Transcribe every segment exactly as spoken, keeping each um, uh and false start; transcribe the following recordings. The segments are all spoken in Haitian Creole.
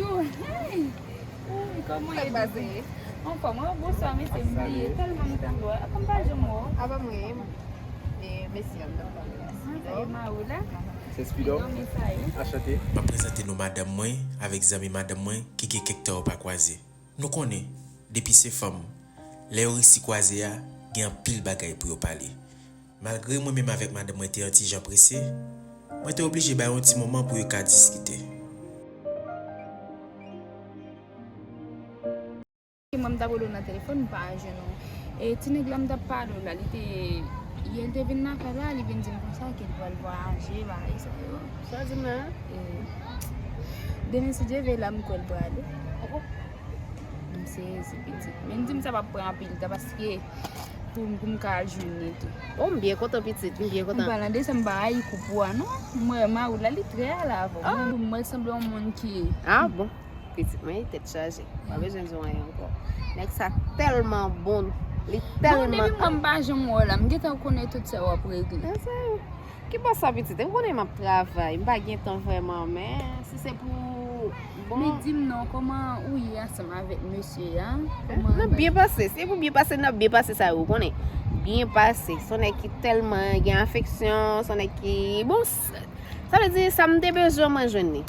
Hey! Ui, kòman e, Didi? Anfòm, wi, bonswa, mesye, m bliye tèlman m tann wè. Kòm pa janm wè w. Apa mwen, e, mesye a, m t ap pale a. Ah, sa e Mawi la? Se Spido. Spido, men sa ye. Anchante. M ap prezante nou madanm mwen avèk zanmi madanm mwen ki gen kèk tan yo pa kwaze. Nou konnen, depi se fanm, lè yo resi kwaze a, gen anpil bagay pou yo pale. Malgre mwen menm avèk madanm mwen te yon ti jan prese, mwen te oblije ba yo yon ti moman pou yo ka diskite. Mwen, m t ap rele w nan telefòn, m pa jwenn ou. E ti nèg la m t ap pale w la, li te, yè l te vin nan kay la, li vin di m konsa ke l pral vwayaje, bagay sa yo. Sa w di m la? E, demen, si Dye vle, la m kwè l prale. M sezi, pitit. Men m di m sa p ap pran anpil tan, paske pou, pou m ka al jwenn li tou. Oh, m byen kontan, pitit. M byen kontan. An palan de sa, m pa rayi koup ou a, non. M wè mari w la, li trè ale avè w. Ah. Mwen, mwen sanble yon moun ki... Ah, bon. Pitit mwen, tèt chaje. Pa bezwen di w anyen ankò. Nèg sa tèlman bon. Li tèlman... Bon, depi mwen m pa janm wè w la, m gentan konnen tout sa w ap regle. Nan sa yo. Ki bò sa, pitit? Ou konnen m ap travay, m pa gen tan vrèman, men si se pou, bon. Men di m non, kòman ou ye ansanm avèk mesye a? Kòman... N ap byen pase. Se pou byen pase, n ap byen pase sa yo, ou konnen. Byen pase. Se yon nèg ki tèlman gen afeksyon, se yon nèg ki, bon, s-, sa vle di, sa m te bezwen, mwen jwenn li.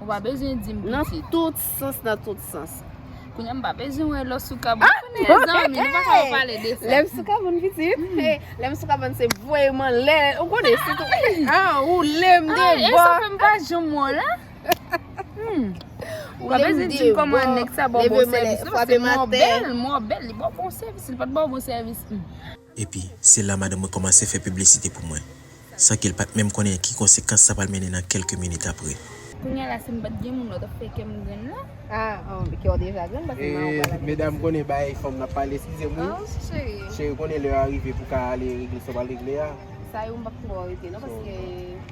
Ou pa bezwen di m, pitit. Nan tout sans, nan tout sans. Kounye a m pa bezwen wè lè w sou kabann. Ah! Konnen zanmi, nou pa ka pale de sa. Lè m sou kabann, pitit. Hmm. Hey, lè m sou kabann, se voye m anlè. Ou konnen, se tou. Ah, ou lè m de bò. Ah, e sa fè m pa janm wè w la. Hmm. Ou pa bezwen di m kòman nèg sa ba w bon sèvis, non, paske mò bèl, mò bèl, li ba w bon sèvis, li pa t ba w bon sèvis. Hmm. Epi, se la madanm mwen kòmanse fè piblisite pou mwen, san ke l pa t menm konnen ki konsekans sa pral mennen nan kèlke minit apre. Kounye a la, si m pa t gen moun, w t ap fè kè m grenn la? Ah, oh, kè w deja grenn, paske m a... E, medam konnen bagay fanm n ap pale, eskize m wi. Oh, cheri. Cheri, konnen lè a rive pou ka ale regle sa w pral regle a. Sa yo m p ap twò rete non, paske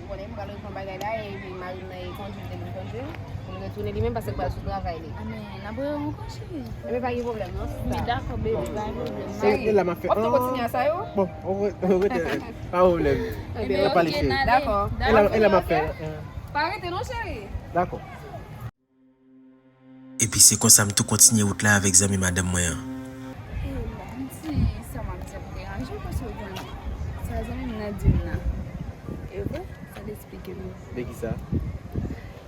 ou konnen m pral reprann bagay la, epi mari m nan e kondwi l te vin kondwi l, pou l retounen li menm, paske l pral sou travay li. Ah, men n ap rewè ankò, cheri. Ebyen, pa gen pwoblèm non, sista. Men dakò, bebe, pa gen pwoblèm. E, e la m ap fè, w ap tou kontinye a sa yo? Bon, ou re-, ou rete, pa pwoblèm. Ebyen, pale, cheri. Dakò. E la, e la m ap fè. Pa rete non, cheri. Dakò. Epi se konsa m tou kontinye wout la avèk zanmi madanm mwen an. E la, m di sa m ap di ap deranje w, paske w konn sa zanmi m nan di m nan. E vre, sa l eksplike m. De kisa?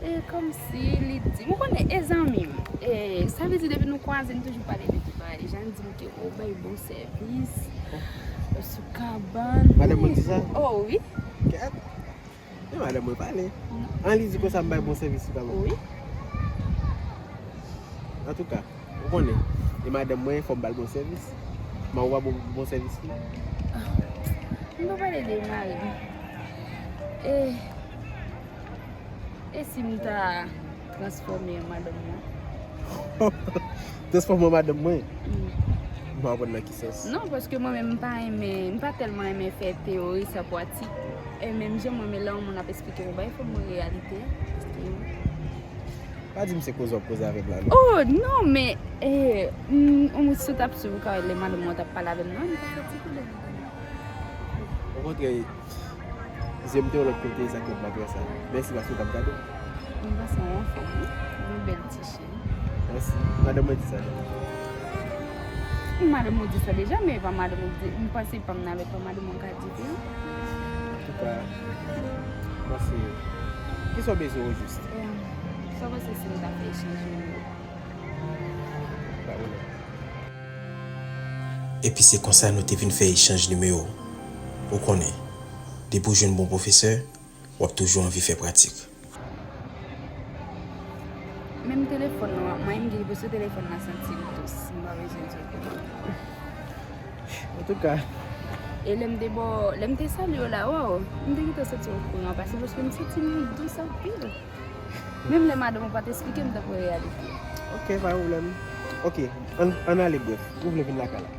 E kòmsi li di, ou konnen, e zanmi m. E sa vle di depi nou kwaze, n toujou pale de tout bagay. Jan l di m ke ou bay bon sèvis, sou kabann. Madanm mwen di sa? Oh, wi. Kèt. E madanm mwen pale. Non. An li di konsa m bay bon sèvis sou kabann. Wi. Antouka, ou konnen, e madanm mwen, fò m ba l bon sèvis. Mari w pa bon, bon sèvis li. Ah, m pa pale de mari m. E, e si m ta transfòme an madanm mwen? Transfòme an madanm mwen? Wi. M pa konprann nan ki sans. Non, paske mwen menm m pa renmen, m pa tèlman renmen fè teyori san pratik. E menm jan mwen renmen lè yon moun ap eksplike yon bagay, fò m wè reyalite a. Paske... Pa di m se koze w ap koze avè m la non. Oh, non, men, e, m, m, si w t ap swiv, ou ka wè lè madanm mwen t ap pale avè m nan, m pa fè ti koze. Okontrè, zye m te yon lòt kote, sa k fè m pa t wè sa. Mèsi paske w t ap gade m. M panse w anfòm, wi. Yon bèl ti cheri. Mèsi. Madanm mwen di sa deja. Madanm mwen di sa deja, men e pa madanm mwen di, m panse pa m nan lòt, pa madanm mwen ka di tou. Antouka, m panse, kisa w bezwen o jis? Em, sa w panse si m ta fè echanj nimewo? Pa pwoblèm. Epi se konsa nou te vin fè echanj nimewo. Ou konnen, depi w jwenn bon pwofesè, w ap toujou anvi fè pratik. Menm telefòn nan w ap manyen m, gen pou sou telefòn nan santi l dous, m pa bezwen di w kòman. Antouka. E lè m te ba w, lè m te salye w la, waw, m te gentan santi yon kouran pase paske m santi m dous anpil. Menm lè madanm ou pa t eksplike m tankou reyalite. Ok, pa gen pwoblèm. Ok, ann, ann ale brèf. Ou vle vin lakay la?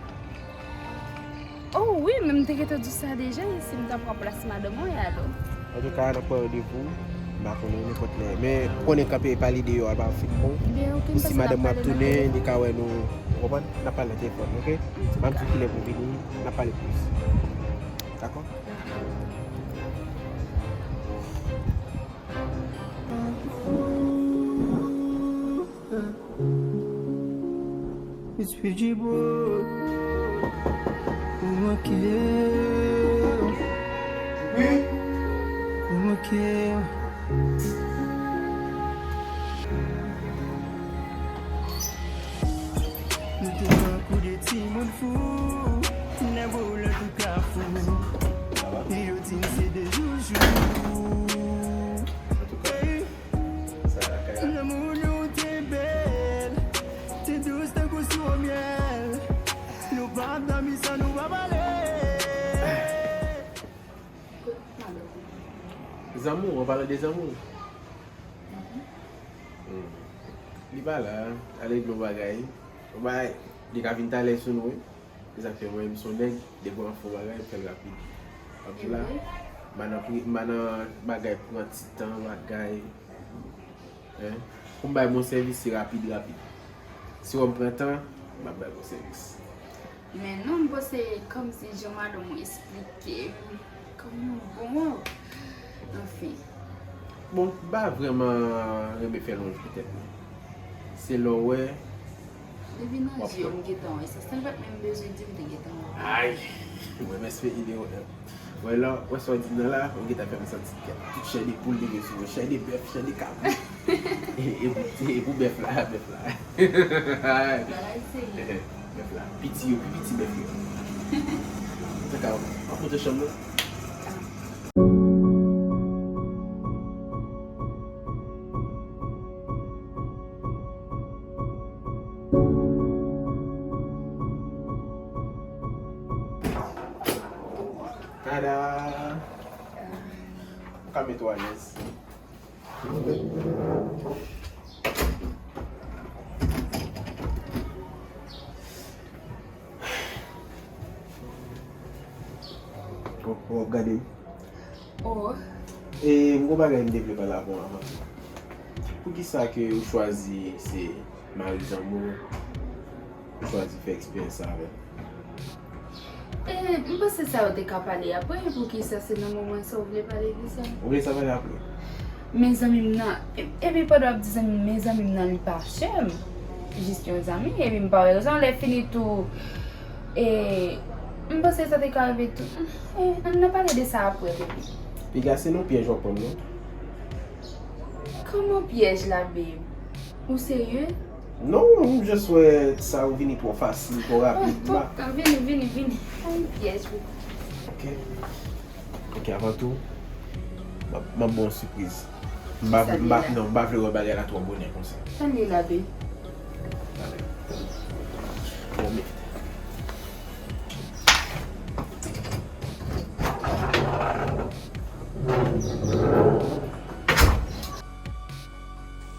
Oh wi, men m te gentan di w sa deja, e si m ta pran plas madanm mwen alò? Antouka, n ap pran randevou, m pa konnen, nenpòt lè. Men, ou konnen kanpe pale deyò a pa fin bon. Ebyen, ok, m panse n ap pale nan telefòn. Si madanm mwen ap tounen, li ka wè nou, ou konprann? N ap pale nan telefòn, ok? Antouka. M ap di w kilè pou vini, n ap pale plis. Dakò? Dakò. Pa gen pwoblèm. It's P G boy. Ou manke. Wi. Ou manke. Nou te tankou de timoun fou, nan boulèt ou kafou. Yo di n se de joujou. Ey, lanmou nou te bèl, te dous tankou siwo myèl. Nou p ap dòmi san nou pa pale. Zanmi w, an palan de zanmi w. Hmm. Li pa la, al regle yon bagay. Yon bagay, li ka vin talè sou nou, wi. Se sa k fè mwen menm, m se yon nèg, depi w ap fè yon bagay, m fè l rapid. M ap di la, m pa nan pri, m pa nan bagay pran ti tan, bagay. Hein? Pou m bay bon sèvis, se rapid, rapid. Si w wè m pran tan, m ap bay bon sèvis. Men non, m panse kòmsi jan madanm ou esplike m, kòm yon bon, anfen. Bon, m pa vrèman renmen fè lonj pou tèt mwen. Se lè w wè. Depi nan je w, m gentan wè sa. San l pa t menm bezwen di, m te gentan wè. Ay! Mwen, mèsi ide w. Wè la, wè sa w di m nan la, ou gentan fè m santi kè tout chè de poul leve sou mwen, chè de bèf, chè de kabrit. E, e pou, e pou bèf la, bèf la. Bagay serye. Bèf la. Piti yo, pi piti bèf yo. Antouka, w ap monte chanm nan? Tada! Ou ka mete w alèz. Bon, bon, gade. Oh. E m gon bagay m te vle pale avè w avan tou. Poukisa ke ou chwazi se mari zanmi w, ou chwazi fè eksperyans sa avè l? E, m panse sa yo te ka pale apre, poukisa se nan moman sa w vle pale de sa? Ou vle sa pale apre? Men zanmi m nan, e, epi pandan w ap di zanmi m, men zanmi m nan li pa chè m, jis yon zanmi, epi m pa wè rezon, lè fini tou, e, m panse sa te ka rive tou. E, ann nan pale de sa apre, baby. Piga, se nan pyèj w ap pran m non. Kòman pyèj la, babe? Ou serye? Non, m jis wè sa ou vini twò fasil, twò rapid. Oh, pòp, vini, vini, vini. Ay, pyèj, wi. Ok. Ok, avan tou, m ap, m ap ba w yon sipriz. M pa, m pa, non, m pa vle wè bagay la twò bonè konsa. Sa l ye la, babe? Bon, men.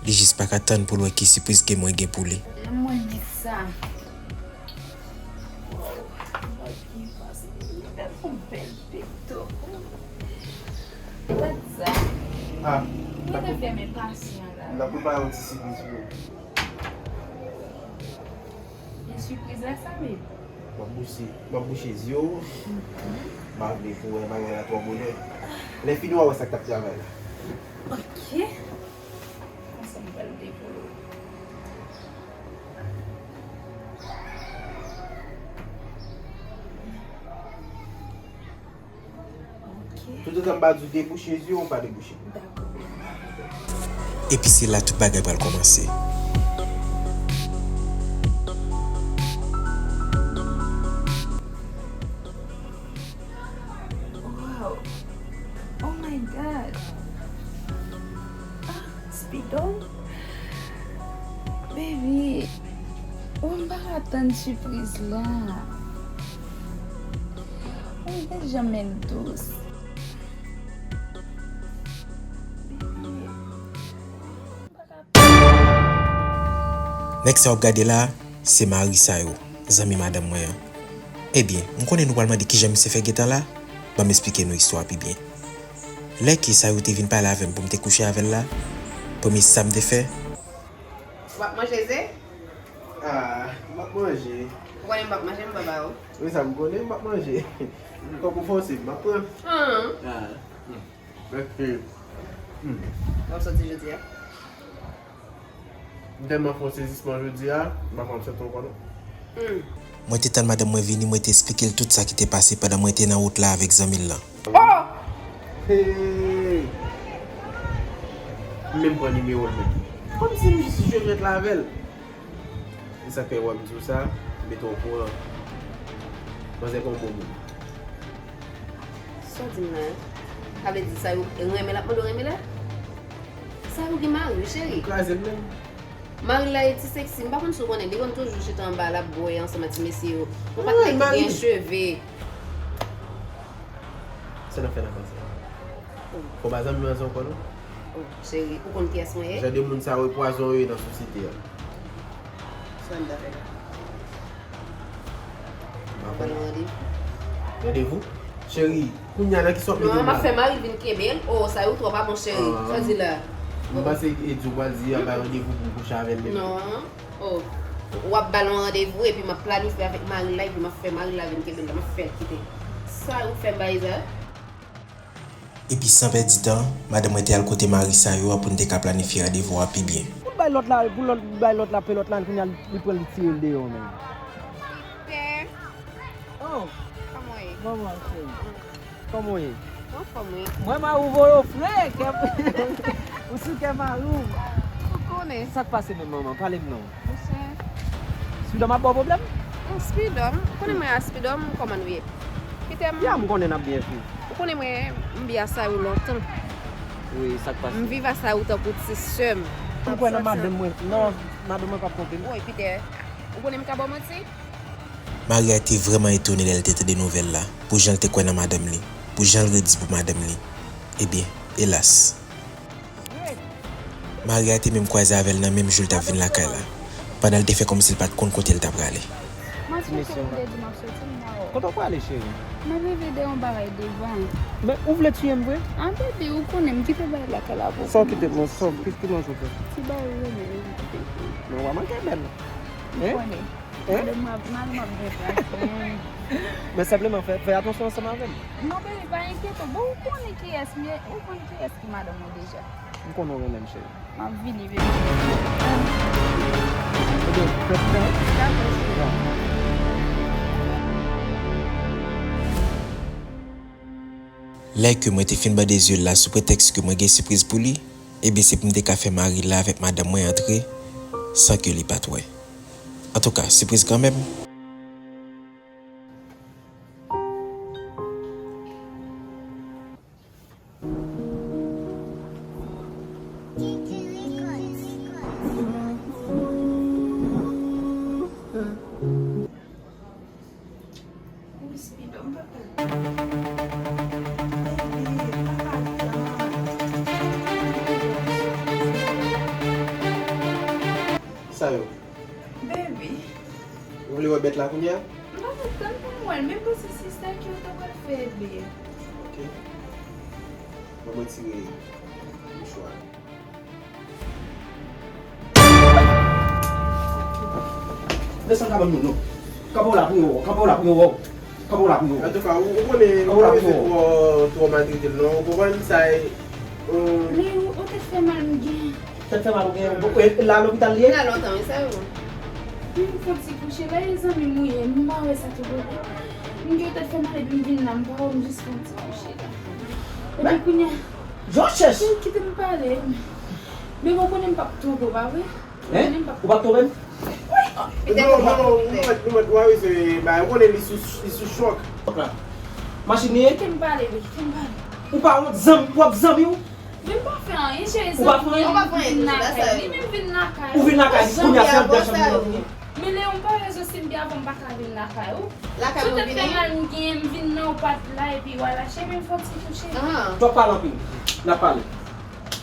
Li jis pa ka tann pou l wè ki sipriz ke mwen gen pou li. Lè mwen di sa. Wow, bagay ki pase. Li fè yon bèl pekto. Gad sa. Ah, mwen te fè m enpasyan la. N ap prepare yon ti sipriz pou ou. Men sipriz la sa, babe? M ap bouche, m ap bouche zye w. M pa vle pou w wè bagay la twò bonè. Lè fini, w a wè sa k t ap travay la. Ok. Konsa m pral devore w. Ok. Toutotan m pa di w debouche zye w, ou pa debouche. Dakò. Epi se la tout bagay pral kòmanse. Wow. Oh my God. Ah, Spidol. Baby, ou m pa ka tann sipriz la. Ou gad jan men l dous. Baby, ou m pa ka. Nèg sa w ap gade la, se mari sa yo, zanmi madanm mwen an. Ebyen, m konnen nou pral mande kijan misye fè gentan la, ban m esplike nou istwa a pi byen. Lè ke Sayou te vin pale avè m pou m te kouche avè l la, premye sa m te fè. W ap manje ze? Ah, m ap manje. Ou konnen m p ap manje, m pa ba ou. Wi, sa m konnen, m p ap manje. Fòk ou fòse m, m ap pran. Ah. Ah. Mèsi. W ap soti jodi a? M tèlman fè yon sezisman jodi a, m pa konn m sot ankò non. Mwen te tann madanm mwen vini, mwen te esplike l tout sa ki te pase pandan mwen te nan wout la avèk zanmi l lan. Oh! Hey! M menm pran nimewo l menm. Kòmsi m jis jwe jwèt la avè l. E sa k fè wè m di w sa, m mete w okouran. Manzè pa yon bon moun. Sa w di m la? Sa vle di sa yo renmen l ap mande w renmen l? Sa yo gen mari wi cheri. Ou kraze m menm. Mari l la e ti seksi, m pa konn si w konnen, li konn toujou chita anba l ap bwè ansanm ak ti mesye yo. Yon patnè ki gen cheve. Sa n ap fè nan kay sa? Fò w pa zanmi manzè ankò non. Oh, cheri, ou konn kiyès mwen ye? Jan de moun sa yo e pwazon yo ye nan sosyete a. Sa n ta fè la? M ap ba nou randevou. Randevou? Cheri, kounye a nan kisa w ap mete m la? Non, m ap fè mari l vin kenbe l. Oh, sa yo twò pa bon cheri. Sa w di la? M panse Eddy ou pral di a bay randevou pou m kouche avè l menm. Non. Oh. W ap ba l yon randevou epi m ap planifye avèk mari l la epi m ap fè mari l la vin kenbe l la, m ap fè l kite. Sa ou fè m ba Eza? Epi san pèdi tan, madanm mwen te al kote mari sa yo a pou n te ka planifye randevou a pi byen. Pou l bay lòt la, pou lòt bay lòt la pelòt la, kounye a li pran li tire l deyò menm. Pè. Oh. Kòman w ye? Kòman w ye cheri? Kòman w ye? M anfòm wi. M wè mari w voye w fre, kè ou sou kè mari w. Ou konnen. Sa k pase menm manman, pale m non. Monchè. Spidòm ap ba w pwoblèm? Spidòm, ou konnen mwen a Spidòm, kòman nou ye? Kite m. Ya m konnen n ap byen fè. Ou konnen mwen, m byen a Sayou lontan. Wi, sa k pase? M viv a Sayou tankou ti sè m. M kwè nan madanm mwen, non, madanm mwen p ap twonpe m. Woy, Pitè, ou konnen m ka ba w manti? Mari a te vrèman etone lè l te tande nouvèl la, pou jan l te kwè nan madanm li, pou jan l redi pou madanm li. Ebyen, elas! Mari a te menm kwaze avè l nan menm jou l t ap vin lakay la, pandan l te fè kòmsi l pa t konn kote l t aprale. Ti mesye, kote w prale cheri? M ap rive de yon bagay devan. Men ou vle tiye m vre? Ah baby, ou konnen m kite bagay lakay la pou ou. Sa w kite m, sa w kite m ansanm fè? Ti bagay ou renmen wi m kite pou ou. Men w pa manke bèl. Ou konnen. Madanm mwen ap, madanm ap gen plas wi. Men senpleman fè, fè atansyon ansanm avè m. Non baby, pa enkyete w. Bon, ou konnen kiyès m ye, ou konn kiyès ki madanm mwen deja. M konnen w renmen m cheri. M ap vini baby. Ebyen, fè fè. Lè ke mwen te fin bande zye l la sou pretèks ke mwen gen sipriz pou li, ebyen se pou m te ka fè mari l la avèk madanm mwen antre san ke li pa t wè. Antouka, sipriz kanmenm. Sa yo? Baby. Ou vle wè bèt la kounye a? M pa konn tann pou m wè l, men m panse se sa ke w ta pral fè, baby. Ok. Ban m retire mouchwa a. Desann kabann moun non. Kanpe w la pou yo wè w, kanpe w la pou yo wè w. Kanpe w la pou yo wè w. Antouka, ou konnen, nou pa bezwen twò, twò maltrete l non, ou konprann sa e. Men ou, ou tèt fè mal m gen. Tèt fè mal ou gen, e la lopital li ye? Sa lontan wi, sa yo. Wi, m fon ti kouche la, e zanmi m ou ye, m pa wè sa tou bon. M gen tèt fè mal epi m vin la, m pa wè, m jis fon ti kouche la. Epi kounye a. Jan w chèch. Kite m pale. Men bon, konnen m p ap twonpe w, pa vre? Hein? Ou p ap twonpe m? Wi. Non, non, non, ou mèt, ou mèt, ou pa bezwen bagay, ou konnen li sou, li sou chòk. Machin li ye? Kite m pale, wi, kite m pale. Ou pa wont zanmi, pwòp zanmi w? Men m pa fè anyen, cheri, zanmi m vin lakay. Li menm vin lakay. Ou vin lakay, kounye a se anndan chanm li. Men lè yon parèz osi m byen avan m pa ka vin lakay ou. Lakay ou vini? Sou tèt fè mal m genyen, m vin nan ou pa t la epi w al achte men m fè yon ti kouche. Twòp pale anpil. N ap pale.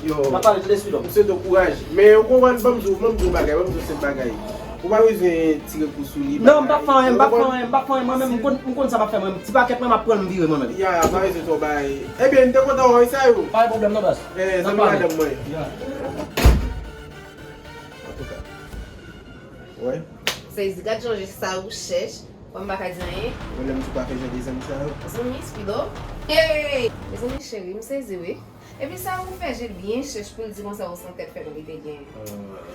Yo. M ap pale tout espri dòm. M swete w kouraj. Men ou konprann, ban m di w, ban m di w bagay, ban m di w sèt bagay. Ou pa bezwen tire kou sou li. Non, m p ap fè anyen, m p ap fè anyen, m p ap fè anyen. Mwen menm, m konn, m konn sa m ap fè mwen menm. Ti pakèt mwen, m ap pran l, m vire mwen menm. Ya, pa bezwen twò bay. Ebyen, m te kontan wè w, sa yo. Pa gen pwoblèm non, baz. Eh, zanmi madanm mwen. Ya. Antouka. Wè. Sezi, gad jan je sa ou chèch. Bon, m pa ka di anyen. Pwoblèm tou pa fè jan de zanmi sa yo. Zanmi, Spido. Hey! Mezanmi cheri, m sezi wi. Epi sa ou fè je byen chèch pou l di konsa ou san tèt fè m rete byen.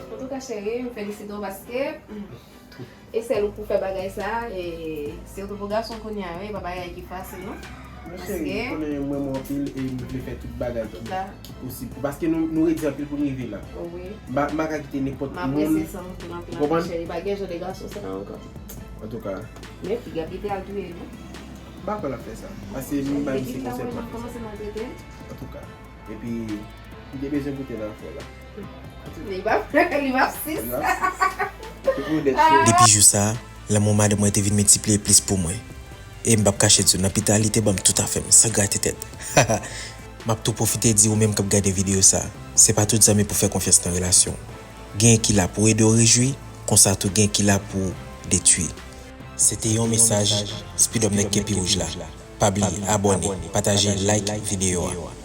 Antouka cheri, m felisite w paske e sèl ou pou fè bagay sa, e sitou pou gason kounye a wi, e pa bagay ki fasil non. Men cheri, ou konnen m renmen w anpil e m vle fè tout bagay ki, ki posib. Paske nou, nou redi anpil pou n rive la. M pa, m pa ka kite nenpòt moun. M apresye sa anpil, anpil, anpil cheri. Pa gen jan de gason sa ankò. Antouka. Men piga pete al touye li. M pa kwè l ap fè sa. Paske m ba misye konsèy pou l fè sa. Antouka. Epi, li te bezwen koute nan afè la. Li p ap, li p ap sis. Li p ap sis. Depi jou sa, lanmou madanm mwen te vin miltipliye plis pou mwen. E m p ap kache di w, nan pita li te ban m tout afè m, san grate tèt. M ap tou pwofite di ou menm k ap gade videyo sa, se pa tout zanmi pou fè konfyans nan relasyon w. Genyen ki la pou ede w rejwi, konsa tou gen ki la pou detwi. Se te yon mesaj Spidòm nèg ke pi wouj la. Pa bliye abòne, pataje, like videyo a.